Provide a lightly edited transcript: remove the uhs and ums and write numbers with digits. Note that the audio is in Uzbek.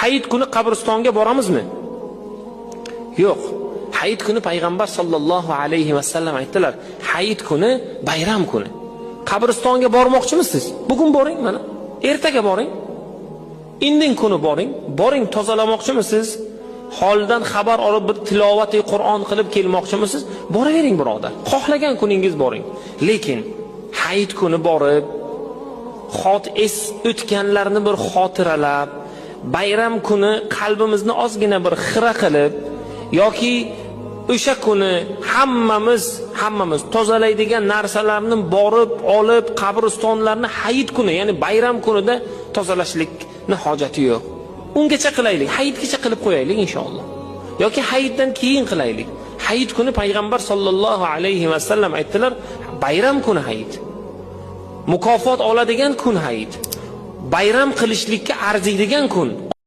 Hayit kuni qabristonga boramizmi? Yo'q. Hayit kuni payg'ambar sollallohu alayhi vasallam aytdilar, hayit kuni bayram kuni. Qabristonga bormoqchimisiz? Bugun boring mana. Ertaga boring. Indin kuni boring. Boring, tozalamoqchimisiz? Holdan xabar olib bir tilovati Qur'on qilib kelmoqchimisiz? Boravering birodar. Xohlagan kuningiz boring. Lekin hayit kuni borib, es o'tganlarni bir xotiralab, bayram kuni qalbimizni ozgina bir xira qilib yoki o'sha kuni hammamiz tozalaydigan narsalarni borib olib qabristonlarni hayit kuni, ya'ni bayram kunida tozalashlikni hojati yo'q. Ungacha qilaylik, hayitgacha qilib qo'yaylik inshaalloh. Yoki hayitdan keyin qilaylik. Hayit kuni payg'ambar sollallohu alayhi vasallam aytdilar, bayram kuni hayit. Mukofot oladigan kun hayit. Bayram qilishlikka arziydigan kun.